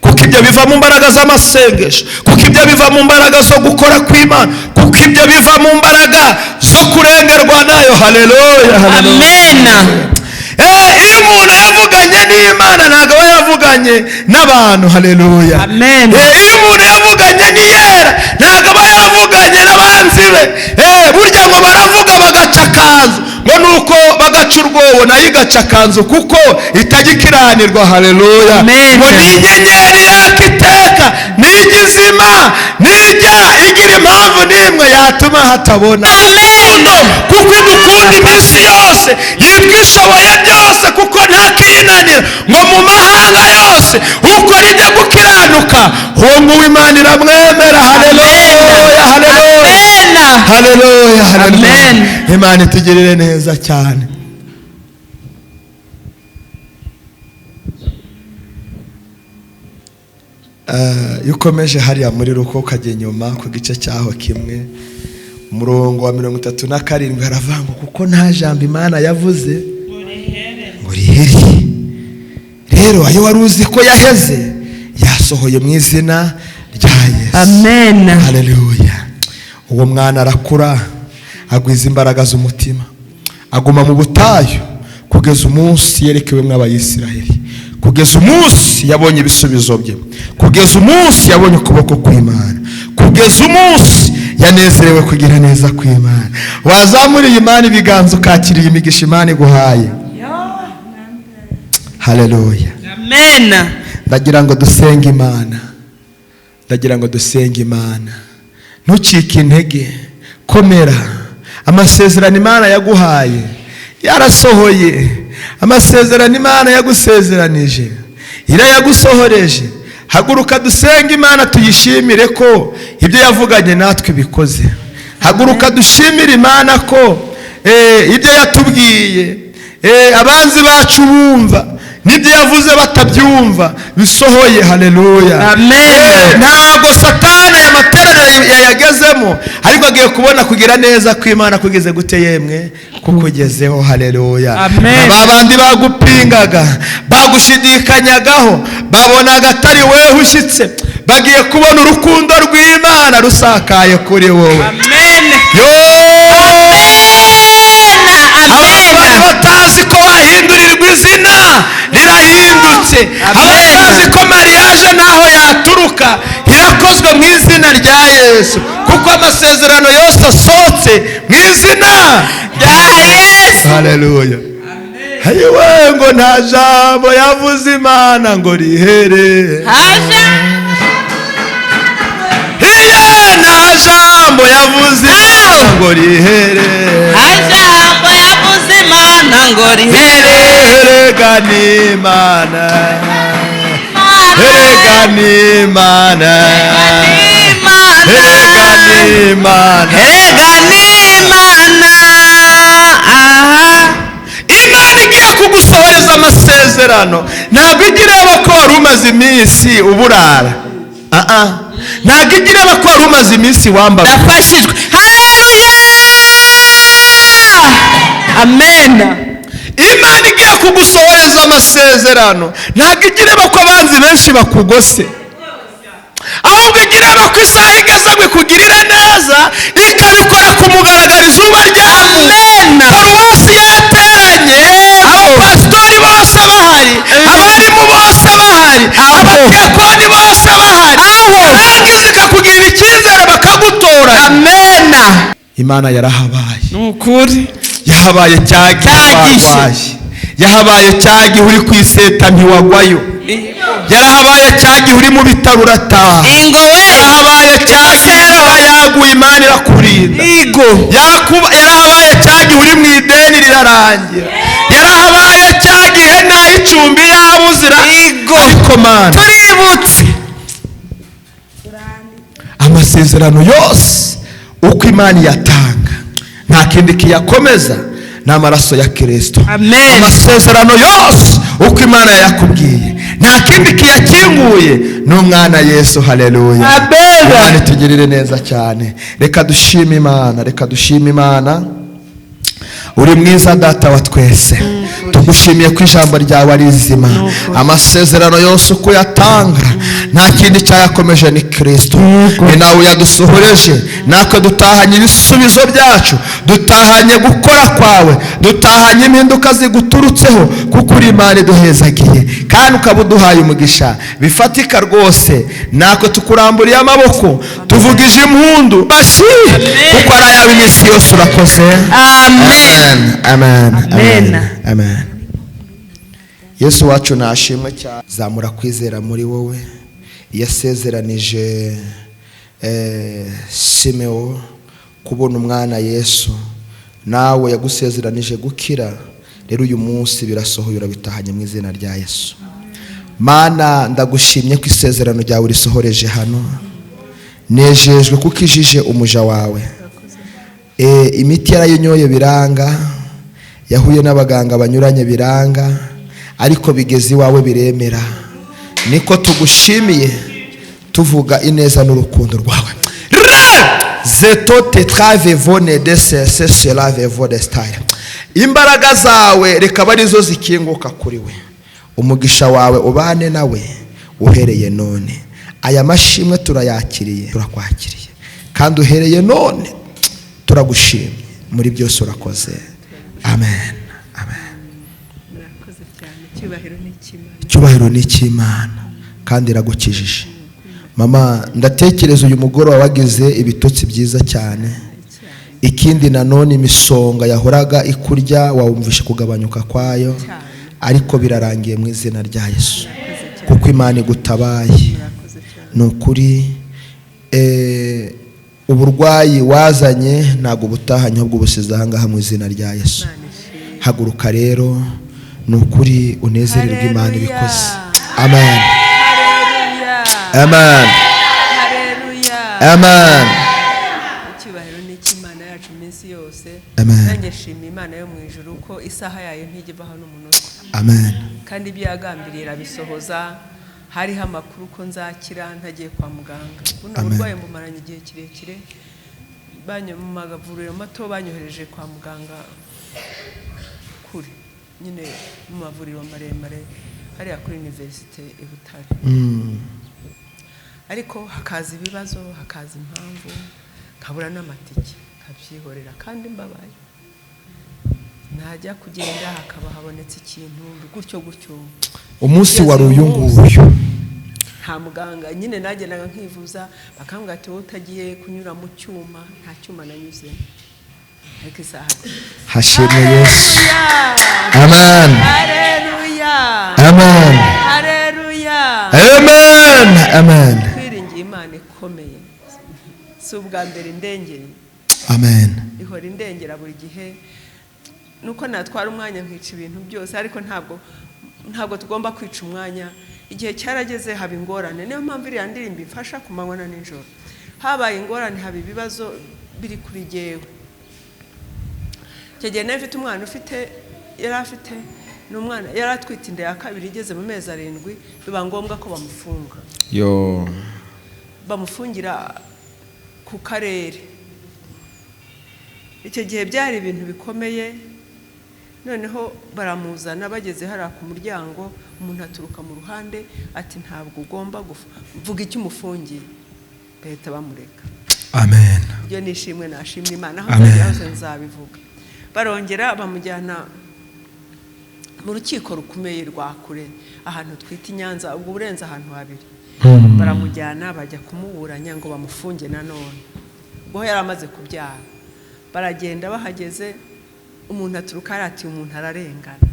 Kuko ibyo biva mu mbaraga z'amasengesho, kuko ibyo biva mu mbaraga zo gukora kw'Imana, kuko ibyo biva mu mbaraga zo kurengerwa nayo. Haleluya, Amena. Iyo umuntu yavuganye n'Imana ntabwo aba yavuganye n'abantu. Haleluya. Amen. Iyo umuntu yavuganye n'Iyera ntabwo aba yavuganye n'abanzi be. Burya ngo baravuga bagaca akanzu, ngo nuko bagaca urwobo nayo igaca akanzu kuko itajya ikiranirwa. Haleluya. Ngo ni inyenyeri yaka iteka, nijya izima, nijya igira impamvu n'imwe yatuma hatabona. Kuko idukunda iminsi yose, yitwa ishoboye byose kuko ntakiyinanira. Ngo mu mahanga yose ukora ibyo gukiranuka, uwo nguwo Imana iramwemera. Haleluya, haleluya, haleluya, haleluya. Imana itugirire neza cyane. Iyo ukomeje hariya muri Ruko ukajya inyuma ku gice cyaho kimwe, umurongo wa 37 haravanga kuko nta jambo Imana yavuze ngo rihere. Rero ayo wari uzi ko yaheze yasohoye mu izina rya Yesu. Amen. Haleluya. Uwo mwana arakura, agwiza imbaraga z'umutima, aguma mu butayu kugeza umunsi yerekewe mw'Abayisiraheli, kugeza umunsi yabonye ibisubizo bye, kugeza umunsi yabonye ukuboko kw'Imana, kugeza umunsi yanezerewe kugira neza kw'Imana. Wazamuriye Imana ibiganza ukakiriye imigisha Imana iguhaye. Haleluya. Amen. Ndagira ngo dusenge Imana. Ndagira ngo dusenge Imana. Ntucike intege, komera. Amasezerano Imana yaguhaye yarasohoye. Amasezerano Imana yagusezeranije irayagusohoreje. Haguruka dusenge Imana tuyishimire ko ibyo yavuganye natwe bikoze. Haguruka dushimire Imana ko ibyo yatubwiye, abanzi bacu bumva n'ibyo yavuze batabyumva bisohoye. Haleluya. Amen. Ntabwo Satani aya materaniro yayagezemo, ariko agiye kubona kugira neza kw'Imana kugeze gute yemwe kukugezeho. Haleluya. Amen. Babandi bagupingaga, bagushidikanyagaho, babonaga atari wewe ushyitse, bagiye kubona urukundo rw'Imana rusakaye kuri wowe. Amen. Abantu bari batazi ko wahindurirwa izina rirahindutse. Abatazi ko mariage naho yaturuka irakozwe mu izina rya Yesu, kuko amasezerano yose asohotse mu izina rya Yesu. Haleluya. Ayiwe, ngo nta jambo yavuze Imana ngo rihere. Iye, nta jambo yavuze Imana ngo rihere. Jambo yavuze Imana ngo rihere. Erega ni Imana, erega ni Imana, erega ni Imana, Erega ni Imana. Aha. Imana igiye kugusohoreza amasezerano. Ntabwo ijya ireba ko wari umaze iminsi uburara. Ntabwo ijya ireba ko wari umaze iminsi wambaye. Ndafashijwe. Haleluya. Amen. Imana igiye kugusohoreza amasezerano. Ntabwo ijya ireba ko abanzi benshi bakugose, ahubwo ijya ireba ko isaha igeze ngo ikugirire neza, ikabikora ku mugaragaro izuba ryavuye. Paruwasi yateranye, abapasitori bose bahari, abarimu bose bahari, abadiyakoni bose bahari, barangiza ikakugirira icyizere bakagutora. Amen. Imana yarahabaye. Ni ukuri. Yahabaye cya gihe warwaye, yahabaye cya gihe uri ku iseta ntiwagwayo, yarahabaye cya gihe uri mu bitaro urataha, yarahabaye cya gihe imvura yaguye Imana irakurinda, yarahabaye cya gihe uri mu ideni rirarangira, yarahabaye cya gihe nta icumbi yabuzira. Ariko Mana, tuributse amasezerano yose uko Imana iyatanga nta kindi kiyakomeza ni amaraso ya Kristo. Amen. Amasezerano yose uko Imana yayakubwiye nta kindi kiyakinguye ni umwana Yesu. Haleluya. Amen. Imana itugirire neza cyane. Reka dushime Imana, reka dushime Imana. Uri mwiza Data wa twese, tugushimiye ko ijambo ryawe ari rizima. Amasezerano yose uko uyatanga nta kindi cyayakomeje ni Kristo, ni nawe uyadusohoreje. Natwe dutahanye ibisubizo byacu, dutahanye gukora kwawe, dutahanye impinduka ziguturutseho, kuko uri Imana iduhezagiye kandi ukaba uduhaye umugisha bifatika rwose. Natwe tukuramburiye amaboko, tuvugije impundu basi, kuko ari ayawe iminsi yose. Urakoze. Amen. Amen. Amen. Amen. Amen. Yesu wacu nashimwe cyane. Zamura kwizera muri wowe. Yasezeranije Simeo kubona umwana Yesu, nawe yagusezeranije gukira. Rero uyu munsi birasohoye, urabitahanye mu izina rya Yesu. Mana, ndagushimye ko isezerano ryawe risohoreje hano. Nejejwe kuko ijije umuja wawe. Imiti yarayinyoye biranga, yahuye n'abaganga banyuranye biranga, ariko bigeze iwawe biremera. Niko tugushimiye, tuvuga ineza n'urukundo rwawe. Zeto tetrave vone de sese selave vode style. Imbaraga zawe reka abe arizo zikinguka kuri we, umugisha wawe ubane nawe uhereye none. Aya mashimwe turayakiriye, turakwakiriye, kandi uhereye none turagushimye muri byose. Urakoze. Amen, amen. Murakoze cyane. Icyubahiro ni icy'Imana. Icyubahiro ni icy'Imana kandi iragukijije. Mama, ndatekereza uyu mugoroba wagize ibitotsi byiza cyane. Ikindi nanone, imisonga yahoraga ikurya wawumvishe kugabanyuka kwayo, ariko birarangiye mu izina rya Yesu, kuko Imana igutabaye. Murakoze cyane. Ni ukuri, uburwayi wazanye ntabwo ubutahanye, ahubwo ubusize ahangaha mu izina rya Yesu. Imana ishimwe. Haguruka rero, ni ukuri unezererwe, Imana ibikoze. Amen. Haleluya. Amen. Haleluya. Amen. Icyubahiro ni icy'Imana yacu iminsi yose. Amen. Nanjye nshima Imana yo mu ijuru ko isaha yayo ntijya ivaho n'umunota, Amen. kandi ibyo yagambiriye irabisohoza. Hariho amakuru ko nzakira ntagiye kwa muganga. Buno Amen. burwayi mbumaranye igihe kirekire. Mu mavuriro mato banyohereje kwa muganga kure nyine, mu mavuriro maremare hariya kuri université i Butare, ariko hakaza ibibazo, hakaza impamvu, nkabura n'amatike, nkabyihorera kandi mbabaye. Najya kugenda hakaba habonetse ikintu gutyo gutyo. Umunsi wari uyu nguyu. Nta muganga nyine, nagendaga nkivuza bakambwira ati: "Wowe utagiye kunyura mu cyuma." Nta cyuma nanyuzemo, ariko isaha Hashimwe Yesu. Amen. Haleluya. Amen. Haleluya. Amen, amen. Twiringiye Imana ikomeye. Si ubwa mbere indengeye. Amen. Ihora indengera buri gihe. Nuko natwara umwanya nkica ibintu byose, ariko ntabwo tugomba kwica umwanya. Igihe cyarageze haba ingorane. Niyo mpamvu iriya ndirimbo ifasha ku manywa na nijoro. Habaye ingorane, haba ibibazo biri kuri jyewe. Icyo gihe nari mfite umwana ufite, yari afite, ni umwana yari atwite inda ya kabiri igeze mu mezi 7, biba ngombwa ko bamufunga. Yo. Bamufungira ku karere. Icyo gihe byari ibintu bikomeye. Noneho baramuzana, bageze hariya ku muryango, umuntu aturuka mu ruhande ati: "Ntabwo ugomba vuga icyo umufungiye." Bahita bamureka. Amen. Iryo ni ishimwe nashimye Imana. Aho Amen. nzagera hose nzabivuga. Barongera bamujyana mu rukiko rukomeye rwa kure, ahantu twita i Nyanza, ubwo urenze ahantu habiri. Baramujyana, bajya kumuburanya ngo bamufunge nanone, ubwo yari amaze kubyara. Baragenda, bahageze Umuntu aturuka arati, umuntu ararengana.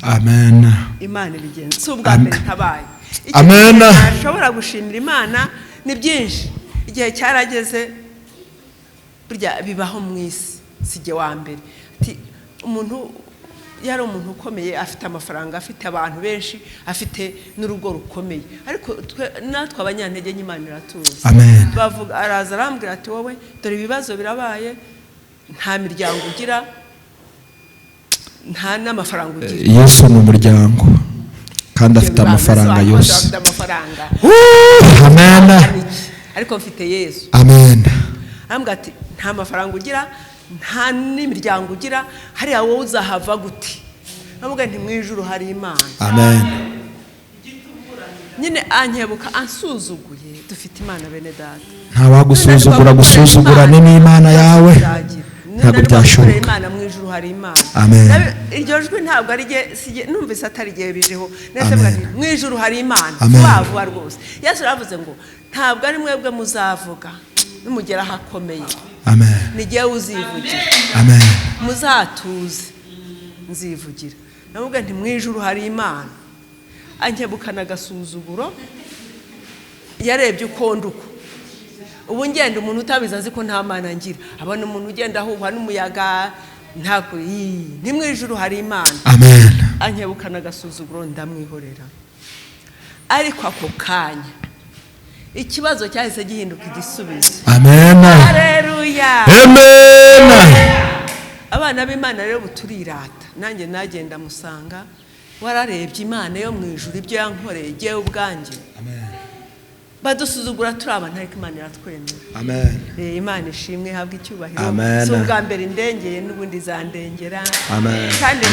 Amen. Imana ibigenza, si ubwa mbere ntabaye. Amen. Ashobora gushimira Imana ni byinshi. Igihe cyarageze, burya bibaho mu isi, si jye wa mbere. Ati umuntu yari umuntu ukomeye, afite amafaranga, afite abantu benshi, afite n'urugo rukomeye, ariko natwe abanyantege nke Imana iratuzi. Amen. Bavuga, araza arambwira ati: "Wowe dore ibibazo birabaye, nta miryango ugira, nta n'amafaranga ugira." Yesu ni umuryango kandi afite amafaranga yose. Afite amafaranga. Amen. Ariko mfite Yesu. Amen. Arambwira ati: "Nta mafaranga ugira, nta n'imiryango ugira, hariya wowe uzahava gute?" Namubwira nti: "Mu ijuru hari Imana." Amen. Nyine ankebuka ansuzuguye. Dufite Imana, bene data. Ntawagusuzugura, gusuzugurane n'Imana yawe ntabwo byashoboka. Imana mu ijuru, hari Imana. Amen. Iryo jwi ntabwo ari jye, si jye, numvise atari igihe bijeho ndetse Amen. mvuga nti: "Mu ijuru hari Imana." Amen. Vuba vuba rwose Yesu yaravuze ngo ntabwo ari mwebwe muzavuga nimugera ahakomeye, Amen. ni jyewe uzivugira. Amen. Muzatuze, nzivugira. Namubwira nti: "Mu ijuru hari Imana." Ankebukana agasuzuguro, yarebye uko ndi, uko ubu ngenda. Umuntu utabizi azi ko nta mana ngira, abona umuntu ugenda ahuhwa n'umuyaga, ntabwo ni mu ijuru hari Imana. Amen. Ankebukana agasuzuguro, ndamwihorera. Ariko ako kanya ikibazo cyahise gihinduka igisubizo. Amen. Hareruya! Amen. Abana b'Imana rero ubu turirata. Nanjye nagenda musanga, wararebye Imana yo mu ijuru ibyo yankoreye jyewe ubwanjye. Badusuzugura turi abantu, ariko Imana iratwemera. Amen. Imana ishimwe, ihabwe icyubahiro. Amen. Si ubwa mbere indengeye, n'ubundi izandengera. Amen. Kandi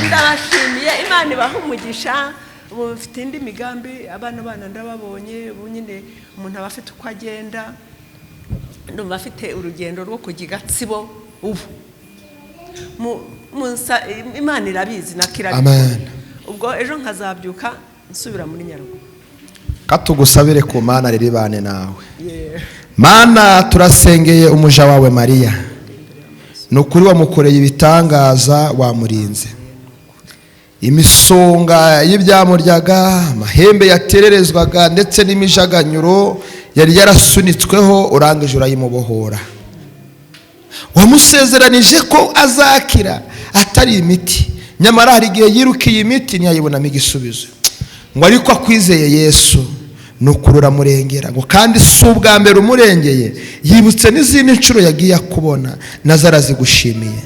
ndabashimiye, Imana ibaha umugisha. Ubu mfite indi migambi, abana ndababonye. Ubu nyine umuntu aba afite uko agenda. Ndumva afite urugendo rwo kujya i Gatsibo ubu. Imana irabizi, nako irabikora. Amen. Ubwo ejo nkazabyuka nsubira muri Nyaruguru. Katugusabire ku Mana rero ibane nawe. Yeah. Mana, turasengeye umuja wawe Mariya. Ni ukuri wamukoreye ibitangaza, wamurinze imisonga y'ibyamuryaga, amahembe yatererezwaga, ndetse n'imijaganyuro yari yarasunitsweho, urangije urayimubohora. Wamusezeranije ko azakira atari imiti, nyamara hari igihe yirukiye imiti ntiyayibonamo igisubizo, ngo ariko akwizeye Yesu, ni ukuri uramurengera. Ngo kandi si ubwa mbere umurengeye, yibutse n'izindi nshuro yagiye akubona, nazo arazigushimiye.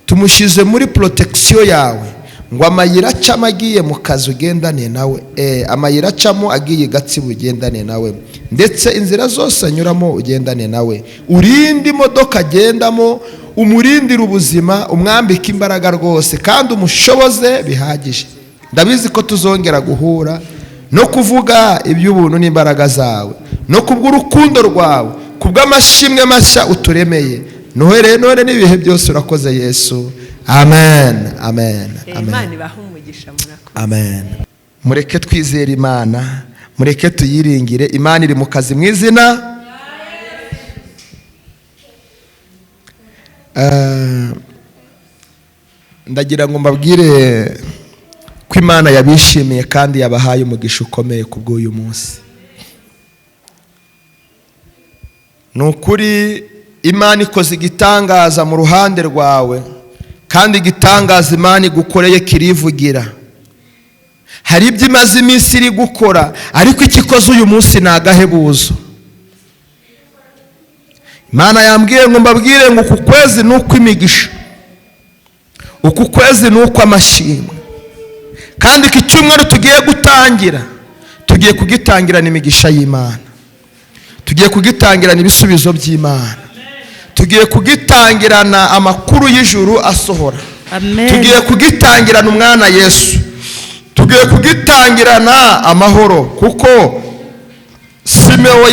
Tumushyize muri protection yawe, ngo amayira acamo agiye mu kazi ugendane nawe, amayira acamo agiye i Gatsibo ugendane nawe, ndetse inzira zose anyuramo ugendane nawe. Urinde imodoka agendamo, umurindire ubuzima, umwambike imbaraga rwose, kandi umushoboze bihagije. Ndabizi ko tuzongera guhura no kuvuga iby'ubuntu n'imbaraga zawe, no kubw'urukundo rwawe, kubw'amashimwe mashya uturemeye nohereye none n'ibihe byose. Urakoze Yesu. Amen, amen. Amen. Imana ibaha umugisha, murakoze. Amen. Mureke twizere Imana, mureke tuyiringire. Imana iri mu kazi mu izina. Ndagira ngo mbabwire ko Imana yabishimiye kandi yabahaye umugisha ukomeye ku bw'uyu munsi. Ni ukuri Imana ikoze igitangaza mu ruhande rwawe, kandi igitangaza Imana igukoreye kirivugira. Hari ibyo imaze iminsi iri gukora, ariko ikikoze uyu munsi ni agahebuzo. Imana yambwiye ngo mbabwire ngo uku kwezi ni ukw'imigisha, uku kwezi ni ukw'amashimwe, kandi iki cyumweru tugiye gutangira, tugiye kugitangirana imigisha y'Imana, tugiye kugitangirana ibisubizo by'Imana, tugiye kugitangirana amakuru y'ijuru asohora. Amen. Tugiye kugitangirana umwana Yesu, tugiye kugitangirana amahoro, kuko Simewo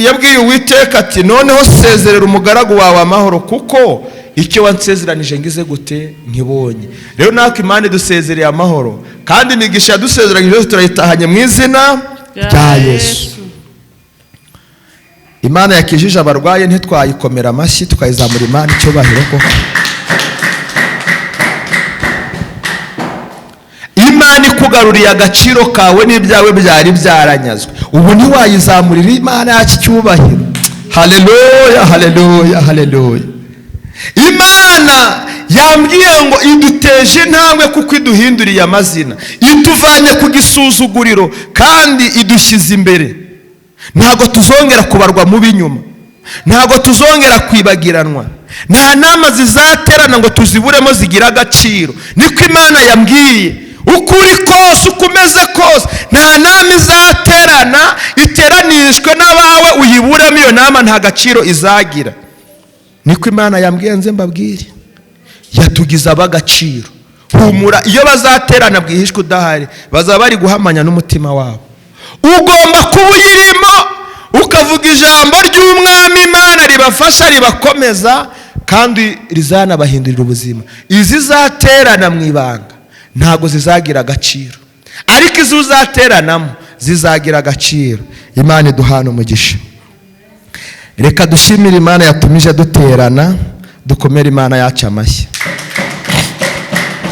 yabwiye Uwiteka ati: "Noneho sezerera umugaragu wawe amahoro, kuko icyo wansezeranije ngize gute nkibonye." Rero natwe Imana idusezereye amahoro, kandi imigisha yadusezeranyije yose turayitahanye mu izina rya Yesu. Imana yakijije abarwaye, ntitwayikomera amashyi tukayizamura Imana icyubahiro koko? Ikugaruriye agaciro kawe n'ibyawe byari byaranyazwe, ubu ntiwayizamurira Imana yacu icyubahiro? Haleluya, haleluya, haleluya! Imana yambwiye ngo iduteje intambwe kuko iduhinduriye amazina, ituvanye ku gisuzuguriro kandi idushyize imbere. Ntabwo tuzongera kubarwa mu b'inyuma, ntabwo tuzongera kwibagiranwa, nta nama zizaterana ngo tuziburemo zigira agaciro. Niko Imana yambwiye. Uko uri kose, uko umeze kose, nta nama izaterana iteranishwe n'abawe uyiburemo. Iyo nama nta gaciro izagira. Niko Imana yambwiye nze mbabwire. Yatugize ab'agaciro. Humura, iyo bazaterana bwihishwe udahari, bazaba bari guhamanya n'umutima wabo. Ugomba kuba uyirimo, ukavuga ijambo ry'Umwami Imana ribafasha, ribakomeza kandi rizanabahindurira ubuzima. Izizaterana mu ibanga ntabwo zizagira agaciro, ariko izo uzateranamo zizagira agaciro. Imana iduhana umugisha. Reka dushimire Imana yatumije duterana, dukomere Imana yacu amashyi.